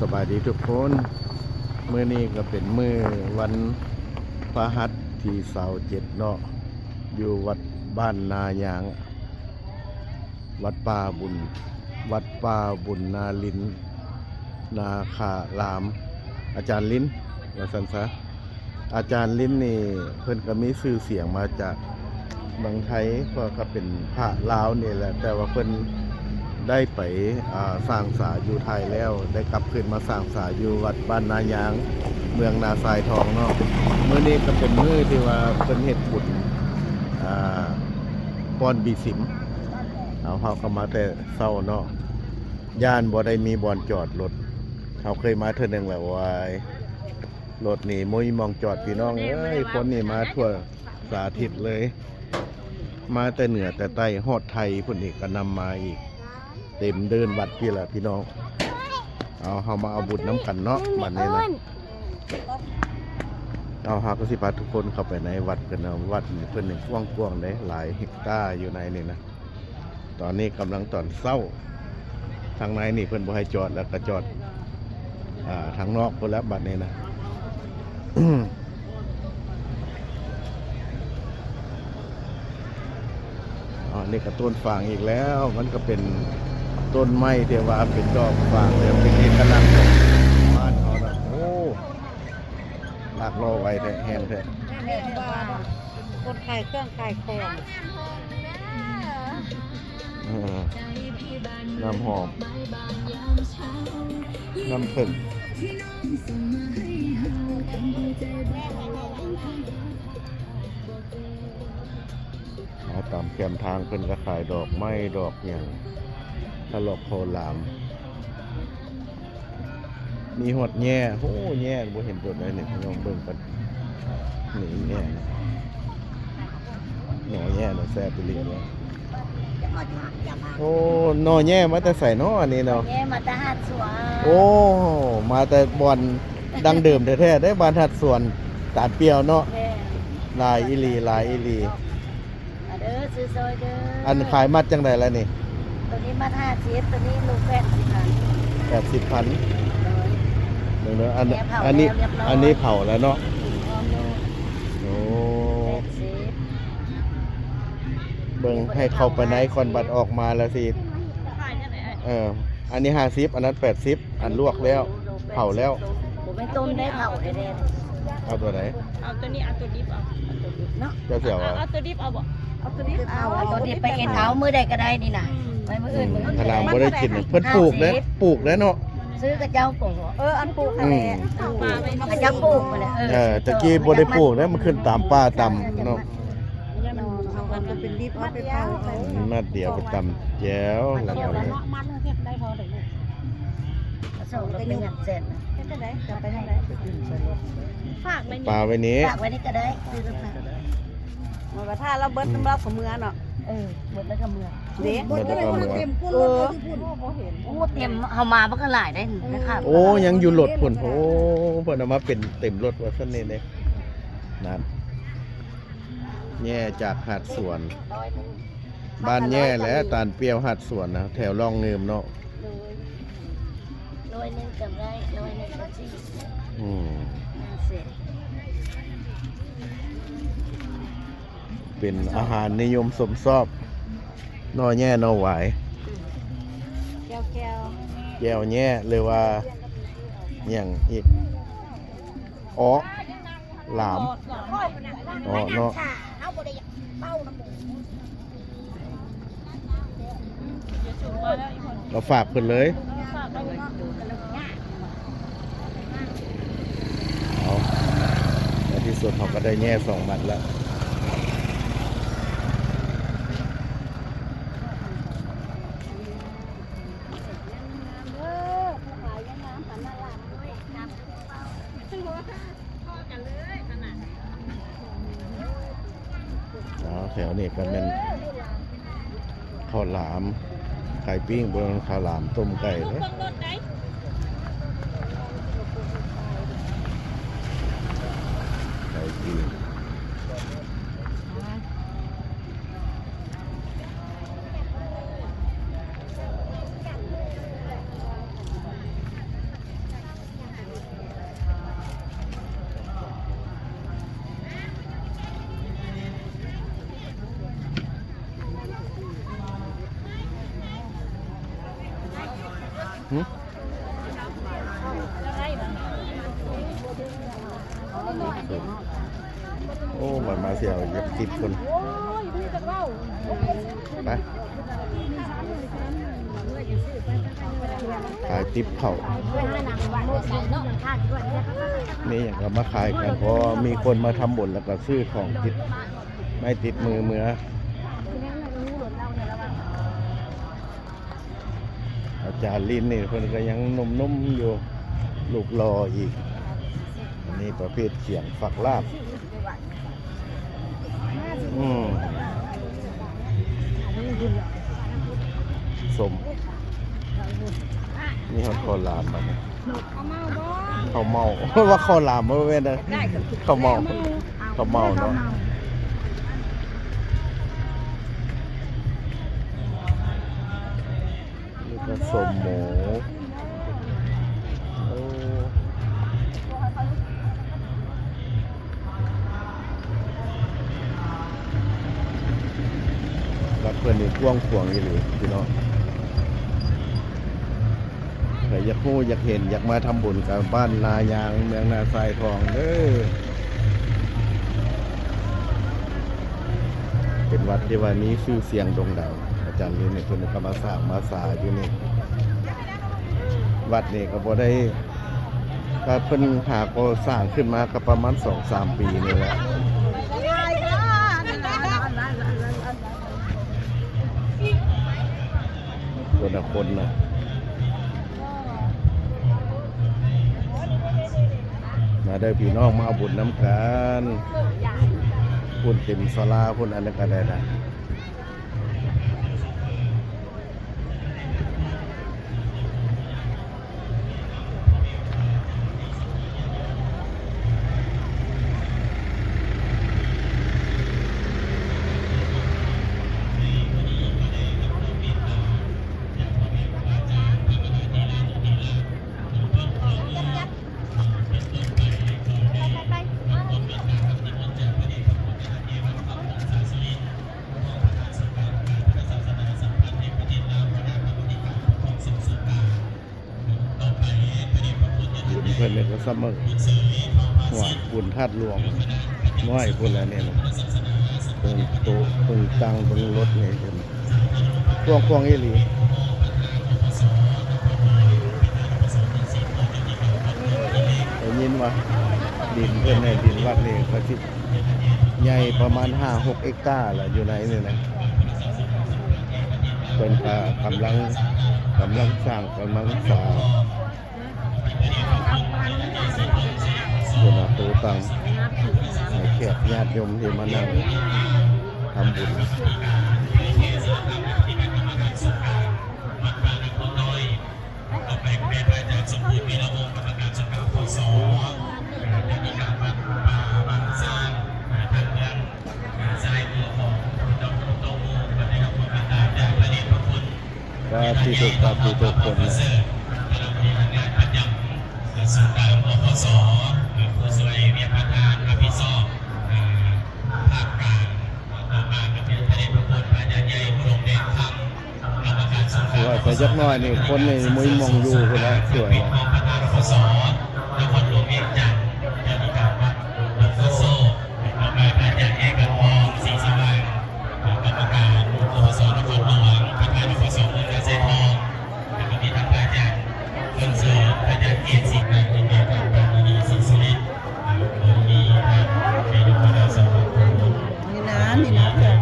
ສະບາຍດີທຸກຄົນ, ມື້ນີ້ກໍເປັນມື້ວັນພະຫັດທີຊາວເຈັດເນາະ, ຢູ່ວັດບ້ານນາຍາງ ວັດປ່າບຸນ ວັດປ່າບຸນນາລິນ ນາຄາລາມ ອາຈານລິນ ວ່າຊັ້ນຊະ. ອາຈານລິນນີ້ເພິ່ນກໍມີຊື່ສຽງມາຈາກເມືອງໄທ, ເພາະກໍເປັນພະລາວນີ້ແຫຼະ ແຕ່ວ່າເພິ່ນໄດ້ໄປ ອ່າ ສ້າງສາຢູ່ໄທແລ້ວ ໄດ້ກັບຄືນມາສ້າງສາຢູ່ວັດບ້ານນາຍາງ ເມືອງນາຊາຍທອງເນາະ. ມື້ນີ້ກໍເປັນມື້ທີ່ວ່າເພິ່ນເຮັດບຸນ ອ່າ ປ້ອນບີສິມ. ເຮົາ ເຮົາກໍມາແຕ່ເຊົ້າເນາະ, ຢ້ານບໍ່ໄດ້ມີບ່ອນຈອດລົດ. ເຮົາເຄີຍມາເທື່ອໜຶ່ງແລ້ວ ໂອ້ຍ ລົດນີ້ບໍ່ມີໝ່ອງຈອດ ພີ່ນ້ອງເອີຍ. ຄົນນີ້ມາທົ່ວສາທິດເລີຍ, ມາແຕ່ເໜືອແຕ່ໃຕ້ ຮອດໄທພຸ້ນອີກ ກໍນຳມາອີກ, ເຕັມເດີ່ນວັດພີ້ລະ ພີ່ນ້ອງ. ເອົາ ເຮົາມາເອົາບຸນນຳກັນເນາະ ບັດນີ້ນະ. ເອົາ ເຮົາກໍຊິພາທຸກຄົນເຂົ້າໄປໃນວັດກັນນະ. ວັດນີ້ເພິ່ນນີ້ກວ້າງໆເດ້, ຫຼາຍເຮັກຕາຢູ່ໃນນີ້ນະ. ຕອນນີ້ກຳລັງຕອນເຊົ້າ, ທາງໃນນີ້ເພິ່ນບໍ່ໃຫ້ຈອດ ແລ້ວກໍຈອດ ອ່າ ທາງນອກພຸ້ນແຫຼະ ບັດນີ້ນະ. ອໍ ນີ້ກໍຕົ້ນຝາງອີກແລ້ວ, ມັນກໍເປັນຕົ້ນໄມ້ທີ່ວ່າເປັນດອກຝາງ ແລ້ວເປັນເອກະລັກຂອງບ້ານເຮົານະ. ໂອ້ ລາກລໍ້ໄວແທ້ ແຮງແທ້. ແມ່ນວ່າຄົນຂາຍເຄື່ອງຂາຍຂອງ ເອີ ນ້ຳຫອມ ນ້ຳເຜິ້ງ. ມາຕາມແຄມທາງເພິ່ນກໍຂາຍດອກໄມ້ດອກຫຍັງ ທະລອກຄໍລາມ. ມີຮອດແຍ່. ໂອ້ ແຍ່ບໍ່ເຫັນດົນໃດນີ້ ລອງເບິ່ງກັນ. ນີ້ແຍ່ ໜໍ່ແຍ່ນະ ແຊບອີ່ຫຼີເນາະ. ໂອ້ ໜໍ່ແຍ່ມາແຕ່ໃສເນາະ ອັນນີ້ເນາະ? ແຍ່ມາແຕ່ຫາດສວນ. ໂອ້ ມາແຕ່ບ່ອນດັ້ງເດີມແທ້ໆເດ້ ບ້ານຫາດສວນ ຕາດປ່ຽວເນາະ. ແມ່ນ ຫຼາຍອີ່ຫຼີ ຫຼາຍອີ່ຫຼີ. ມາເດີ ຊື້ຊ່ອຍເດີ. ອັນຂາຍມັດຈັ່ງໃດລະນີ້? ໂຕນີ້ມັດຫ້າສິບ ໂຕນີ້ໂລແປດສິບພັນ. ແປດສິບພັນ. ໂດຍ ເບິ່ງເດີ ອັນ ແມ່ເຜົາ ອັນນີ້ ແລ້ວຮຽບຮ້ອຍ ອັນນີ້ເຜົາແລ້ວເນາະ. ໂອ້ ແປດສິບ. ເບິ່ງໃຫ້ເຂົ້າໄປໃນກ່ອນ ບັດອອກມາແລ້ວຊິ. ເອີ ອັນນີ້ຫ້າສິບ ອັນນັ້ນແປດສິບ ອັນລວກແລ້ວ ເຜົາແລ້ວ. ບໍ່ແມ່ນຕົ້ມໄດ້ ເຜົາແທ້ໆ. ເອົາຕົວໃດ? ເອົາຕົວນີ້ ເອົາຕົວດິບເອົາ. ເອົາຕົວດິບເນາະ. ເຈົ້າຊິເອົາ ເອົາ ເອົາຕົວດິບເອົາບໍ່? ເອົາຕົວດິບເອົາ. ເອົາຕົວດິບໄປເຮັດເອົາ ມື້ໃດກໍໄດ້ນີ້ນະ. ໄວ້ມື້ອື່ນ ອືມ ມື້ອື່ນ ຄັນລາວບໍ່ໄດ້ກິນ ເພິ່ນປູກເດ້ ປູກເດ້ເນາະ. ຊື້ກັບເຈົ້າປູກ. ເອີ ອັນປູກຫັ້ນແຫຼະ. ອືມ ເຂົາເຈົ້າປູກຫັ້ນແຫຼະ. ເອີ ເອີ ແຕ່ກີ້ບໍ່ໄດ້ປູກເດ້ ມັນຂຶ້ນຕາມປ່າຕາມເນາະ. ມັດດຽວ ມັດດຽວໄປຕຳແຈ່ວ ແລ້ວກໍ ມັດເນາະ ມັດເຮັດໄດ້ພໍໄດ້ລູກ. ສອງ ເປັນຫຍັງແສນນະ? ເຮັດຈັ່ງໃດ? ຈະໄປທາງໃດ? ຝາກໄວ້ນີ້ ປາໄວ້ນີ້ ຝາກໄວ້ນີ້ກໍໄດ້. ເອົາໄວ້ຖ້າລາວເບິດ ອືມ ລາວກໍເມືອເນາະ. ເອີ ເບິດແລ້ວກໍເມືອເດ້. ເບິດແລ້ວກໍເມືອ. ເອີ ໂອ້ ເຕັມ ເຮົາມາມັນກໍຫຼາຍໄດ໋. ໂອ້ ຍັງຢູ່ລົດພຸ້ນ. ໂອ້ ເພິ່ນເອົາມາເປັນເຕັມລົດວ່າຊັ້ນນີ້ເດ້. ນັ້ນ ແຍ່ຈາກຫາດສວນ ບ້ານແຍ່ແຫຼະ ຕານປ່ຽວ ຫາດສວນນະ ແຖວລ່ອງງື່ມເນາະ. ໂດຍ ຮ້ອຍໜຶ່ງກໍໄດ້ ຮ້ອຍໜຶ່ງກໍຊິ ອືມ ເປັນອາຫານນິຍົມຊົມຊອບ ໜໍ່ແຍ່ໜໍ່ຫວາຍ. ແຈ່ວ ແຈ່ວ ແຈ່ວແຍ່ ຫຼືວ່າຫຍັງອີກ? ອໍ ຫຼາມ ອໍ ເນາະ. ເອົາ ຝາກເພິ່ນເລີຍ. ເອົາ ໃນທີ່ສຸດເຮົາກໍໄດ້ແຍ່ສອງມັດແລ້ວ. ເນາະ ແຖວນີ້ກໍແມ່ນເຂົ້າຫຼາມ ໄຂ່ປີ້ງ ບໍ່ແມ່ນເຂົ້າຫຼາມຕົ້ມໄກ່ເດ້ ໄຂ່ປີ້ງ. ຫຶ? ໂອ້ ມັນມາສຽວຢາກຕິບຄົນ ໄປ ຂາຍຕິບເຂົ້າ ນີ້ຫຍັງກໍມາຂາຍກັນ ເພາະວ່າມີຄົນມາທຳບຸນ ແລ້ວກໍຊື້ຂອງຕິດໄມ້ຕິດມືເມືອ. ອາຈານລິນນີ້ເພິ່ນກໍຍັງໜຸ່ມໆຢູ່ ຮູບຫຼໍ່ອີກ. ອັນນີ້ປະເພດຂຽງຝັກລາບ. ອືມ ສົ້ມ ມີຮອດເຂົ້າຫຼາມບັດນີ້. ເຂົ້າເມົາບໍ່? ເຂົ້າເມົາ ວ່າເຂົ້າຫຼາມບໍ່ແມ່ນເດີ ເຂົ້າເມົາ ເຂົ້າເມົາເນາະ. ນີ້ກໍສົ້ມໝູ ໂອ້ ວັດເພິ່ນນີ້ກວ້າງຂວາງອີ່ຫຼີພີ່ນ້ອງ. ໃຜຢາກຮູ້ຢາກເຫັນ ຢາກມາທຳບຸນກັບບ້ານນາຍາງ ເມືອງນາຊາຍທອງເດີ້. ເປັນວັດທີ່ວ່າມີຊື່ສຽງໂດ່ງດັງ. ອາຈານລິນນີ້ເພິ່ນກໍມາສ້າງມາສາຢູ່ນີ້. ວັດນີ້ກໍບໍ່ໄດ້ ກໍເພິ່ນຫາກໍ່ສ້າງຂຶ້ນມາກໍປະມານສອງສາມປີນີ້ແຫຼະ. ຄົນລະຄົນນະ. ມາເດີ້ພີ່ນ້ອງ ມາເອົາບຸນນຳກັນ. ພຸ້ນເຕັມສາລາພຸ້ນ ອັນນັ້ນກໍໄດ້ນະ. ບຸນເພິ່ນນີ້ກໍສະເໝີ ຫ້ວຍ ບຸນທາດຫຼວງນ້ອຍພຸ້ນແຫຼະນີ້ນະ. ເບິ່ງໂຕະ ເບິ່ງຕັ່ງ ເບິ່ງລົດນີ້ ເປັນກວ້າງຂວາງອີ່ຫຼີ. ໄດ້ຍິນວ່າດິນເພິ່ນໃນດິນວັດນີ້ ເຂົາຊິໃຫຍ່ປະມານຫ້າຫົກເຮັກຕາລະ ຢູ່ໃນນີ້ນະ. ເພິ່ນກະກຳລັງ ກຳລັງສ້າງ ກຳລັງສາ ພຸ້ນນະ ໂຕະຕັ່ງ ໃຫ້ແຂກຍາດໂຍມທີ່ມານັ່ງທຳບຸນ. ສາທຸ ສາທຸທຸກຄົນ. ວ່າໄປຈັກໜ້ອຍນີ້ ຄົນນີ້ມຸ້ຍໝ່ອງຢູ່ພຸ້ນລະ ສວຍ. ນີ້ນະ ນີ້ນະ ເພື່ອນ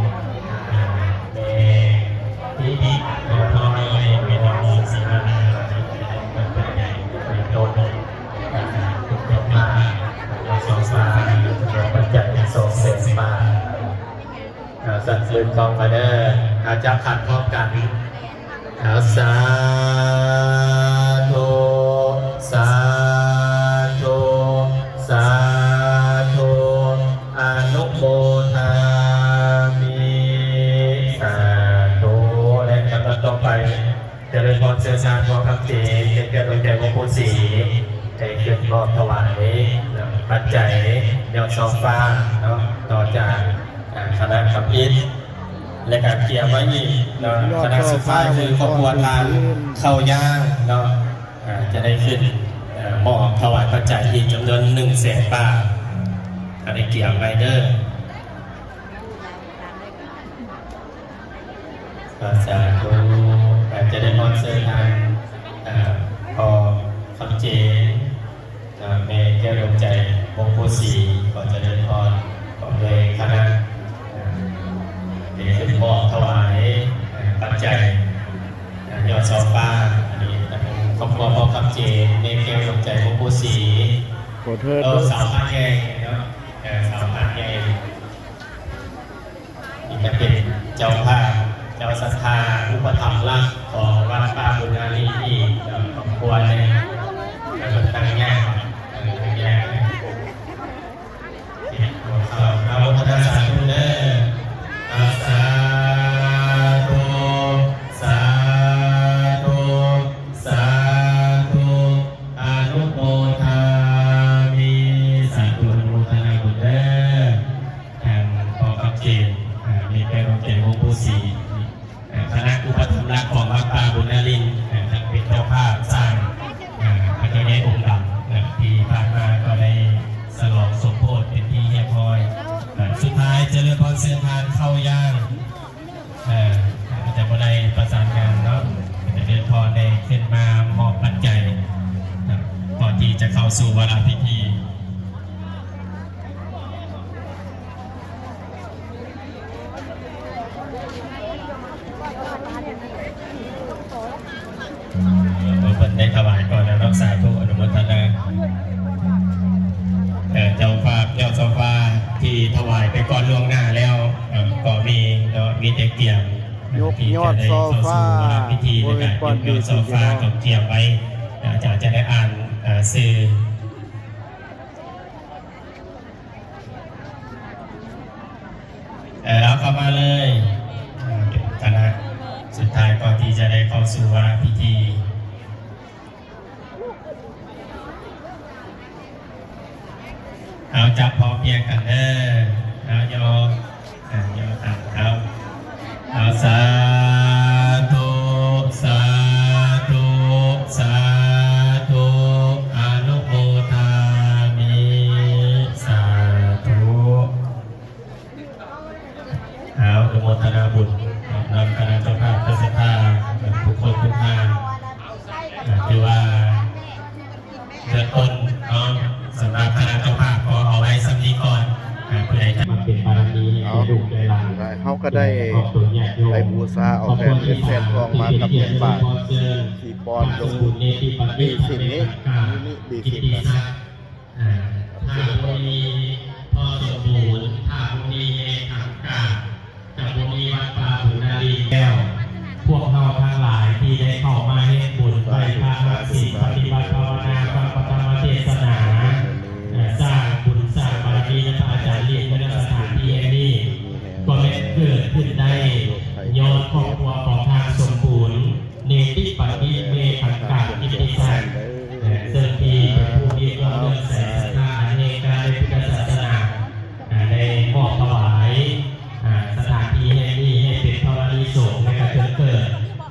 ອ່າ ສັນເຊີນຄອງມາເດີ ອ່າ ຈັບຂັນພ້ອມກັນ. ອ່າ ສາທຸ ສາທຸ ສາທຸ ອະນຸໂມທາມິ ສາທຸ. ແລະ ລຳດັບຕໍ່ໄປ ຈະເລີນພອນເຊີນຊານພໍ່ຄຳເຈນ ເປັນແຂກດວງໃຈຂອງຜູ້ສີ ໄດ້ຂຶ້ນມອບຖວາຍປັດໄຈຍອດຊອບຟ້າເນາະ ຕໍ່ຈາກ ອ່າ ຄະນະຄຳອິດ ແລະ ກະກຽມໄວ້ອີກເນາະ ຄະນະສຸດທ້າຍຄືຄອບຄົວທ່ານເຂົ້າຍ່າງ. ເນາະ ເອີ ຈະໄດ້ຂຶ້ນ ເອີ ມອບຖວາຍປັດໄຈອີກຈຳນວນໜຶ່ງແສນບາດ ກໍໄດ້ກຽມໄວ້ເດີ. ສາທຸ ຈະໄດ້ຮອນເຊີນທາງ ເອີ ພໍ່ຄຳເຈນ ເອີ ແມ່ແກ້ວດວງໃຈ ວົງໂພສີ ຂໍຈະເລີນພອນ ພ້ອມດ້ວຍຄະນະ ເອີ ໄດ້ຂຶ້ນມອບຖວາຍ ເອີ ປັດໄຈ ເອີ ຍອດຊອຟາ ອັນນີ້ ຄອບຄົວພໍ່ຄຳເຈນ ແມ່ແກ້ວດວງໃຈ ວົງໂພສີ ຂໍໂທດ ເອີ ເດີ ສາວພານໃຫຍ່ເນາະ ເອີ ສາວພານໃຫຍ່ ທີ່ຈະເປັນເຈົ້າພາບ ເຈົ້າສັດທາ ອຸປະຖຳຫຼັກຂອງວັດປ່າບຸນນາລີອີກຄອບຄົວໜຶ່ງ ແລ້ວເພິ່ນຕັ້ງຍາກ ເອີ ຕັ້ງຍາກ ເອົາ ອະນຸໂມທະນາສາທຸເດີ ອາ ສາທຸ ສາທຸ ສາທຸ ອະນຸໂມທາມິ ສາທຸ ອະນຸໂມທະນາບຸນເດີ. ທາງພໍ່ຄຳເຈນ ອາ ແມ່ແກ້ວດວງໃຈ ວົງໂພສີ ອາ ຄະນະອຸປະຖຳຫຼັກຂອງວັດປ່າບຸນນາລິນ ອາ ທັງເປັນເຈົ້າພາບສ້າງ ອາ ພະເຈົ້າໃຫຍ່ອົງດຳ ອາ ທີ່ຜ່ານມາກໍໄດ້ສະຫຼອງສົມໂພດເປັນທີ່ຮຽບຮ້ອຍ ອາ ສຸດທ້າຍຈະເລີນພອນເຊີນທ່ານເຂົ້າຢ່າງ ອາ ຈະບໍ່ໄດ້ປະສານງານເນາະ ຈະເລີນພອນໄດ້ຂຶ້ນມາມອບປັດໄຈ ອາ ກ່ອນທີ່ຈະເຂົ້າສູ່ວາລະພິທີ. ເອີ ເພິ່ນໄດ້ຖວາຍກ່ອນແລ້ວເນາະ ສາທຸ ອະນຸໂມທະນາ ເອີ ເຈົ້າພາບ ເຈົ້າຊອຟາທີ່ຖວາຍໄປກ່ອນລ່ວງໜ້າແລ້ວ ເອີ ກໍມີເນາະ ມີແຕ່ກຽມ ຍົກຍອດຊອຟາ ທີ່ຈະໄດ້ເຂົ້າສູ່ວາລະພິທີ ແລະ ກໍຍົກຍອດຊອຟາ ກໍກຽມໄວ້ ອາຈານຈະໄດ້ອ່ານ ເອີ ຊື່ ເອີ ເອົາເຂົ້າມາເລີຍ ເອີ ຄະນະ ສຸດທ້າຍກ່ອນທີ່ຈະໄດ້ເຂົ້າສູ່ວາລະພິທີ ເອົາຈັບພ້ອມພຽງກັນເດີ ເອົາຍໍ ເອົາຍໍຕາມເອົາ ເອົາ ສາທຸ ສາທຸ ສາທຸ ອະນຸໂມທາມິ ສາທຸ. ເອົາ ອະນຸໂມທະນາບຸນນຳຄະນະເຈົ້າພາບ ເຈົ້າສັດທາ ທຸກຄົນທຸກທ່ານ ຖືວ່າເບື້ອງຕົ້ນເນາະ ສຳລັບຄະນະເຈົ້າພາບກໍເອົາໄວ້ສ່ຳນີ້ກ່ອນ ຜູ້ໃດຈະມາເປັນບາລະມີໃຫ້ແກ່ລູກແກ່ຫຼານ ເຮົາກໍໄດ້ໄປບູຊາເອົາແຜ່ນເງິນແຜ່ນທອງມາກັບແມ່ນບາດທີ່ປ້ອນລົງບຸນ ບີສິນນີ້ ນີ້ບີສິນນະ. ເອີ ຖ້າບໍ່ມີພໍ່ສົມບູນ ຖ້າບໍ່ມີແມ່ຂັນກາ ຈະບໍ່ມີວັດປ່າບຸນນາລີແລ້ວ. ພວກເຮົາທັງຫຼາຍທີ່ໄດ້ເຂົ້າມາເຮັດບຸນ ໄຫວ້ພະຮັກສິນ ປະຕິບັດພາວະນາ ຟັງພະທຳມະເທດສະໜາ ເອີ ສ້າງບຸນສ້າງບາລະມີນຳພະອາຈານລິນ ນະສະຖານທີ່ແຫ່ງນີ້ ກໍແມ່ນເກີດຂຶ້ນໄດ້ຍ້ອນຄອບຄົວຂອງທ່ານສົມບູນ ເນຕິປະຕິເມຂັນຕະກິດຕິສັກ ເຊິ່ງທີ່ເປັນຜູ້ມີຄວາມເຫຼື້ອມໃສສັດທາອັນແຮງກ້າໃນພຸດທະສາສະໜາ ໄດ້ມອບຖວາຍ ສະຖານທີ່ແຫ່ງນີ້ໃຫ້ເປັນທໍລະນີສົງ ແລະ ກະເຖິງເກີດ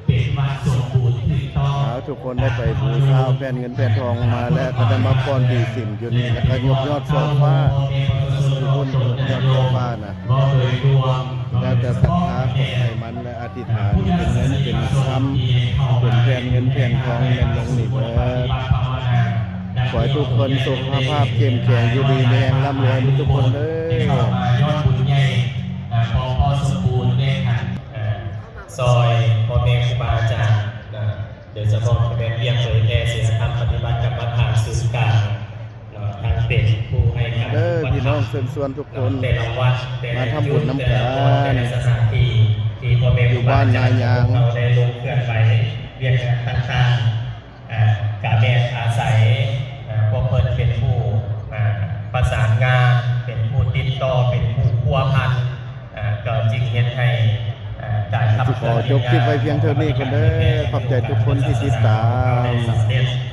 ເປັນວັດສົມບູນຖືກຕ້ອງ. ເອົາ ທຸກຄົນໄດ້ໄປບູຊາແຜ່ນເງິນແຜ່ນທອງມາ ແລະ ກໍໄດ້ມາປ້ອນບີສິນຢູ່ນີ້ ແລະ ກໍຍົກຍອດຊອຟາ ທຸກຄົນຍົກຍອດຊອຟານະ ແລ້ວແຕ່ສັດທາຂອງໃຜມັນ ແລະ ອະທິຖານເປັນເງິນເປັນຄຳ ເປັນແຜ່ນເງິນແຜ່ນທອງແມ່ນລົງນີ້ເດີ. ຂໍໃຫ້ທຸກຄົນສຸຂະພາບເຂັ້ມແຂງ ຢູ່ດີມີແຮງ ລ່ຳລວຍໝົດທຸກຄົນເດີ. ໄດ້ເຂົ້າມາຍ້ອນບຸນໃຫຍ່ ອາ ຂອງພໍ່ສົມບູນ ແມ່ຂັນ ອາ ຊ່ອຍພໍ່ແມ່ຄູບາອາຈານ ອາ ໂດຍສະເພາະກໍແມ່ນວຽກເຜີຍແຜ່ສິນລະທຳປະຕິບັດກຳມະຖານສູນກາງ ເນາະ ທັງເປັນຜູ້ໃຫ້ການອຸປະຖຳ ເດີ ພີ່ນ້ອງເຊີນຊວນທຸກຄົນ ເນາະ ແຕ່ລະວັດ ແຕ່ລະຈຸດ ແຕ່ລະບ່ອນ ແຕ່ລະສະຖານທີ່ ທີ່ພໍ່ແມ່ຄູບາອາຈານຂອງເຮົາໄດ້ລົງເຄື່ອນໄຫວວຽກງານຕ່າງໆ ເອີ ກະແມ່ນອາໄສ ເອີ ພວກເພິ່ນເປັນຜູ້ ເອີ ປະສານງານ ເປັນຜູ້ຕິດຕໍ່ ເປັນຜູ້ພົວພັນ ເອີ ກໍຈຶ່ງເຮັດໃຫ້ ເອີ ການຂັບເຄື່ອນຂອງງານ ຂໍຈົບຄລິບໄວ້ພຽງເທົ່ານີ້ກ່ອນເດີ. ຂອບໃຈທຸກຄົນທີ່ຕິດຕາມ.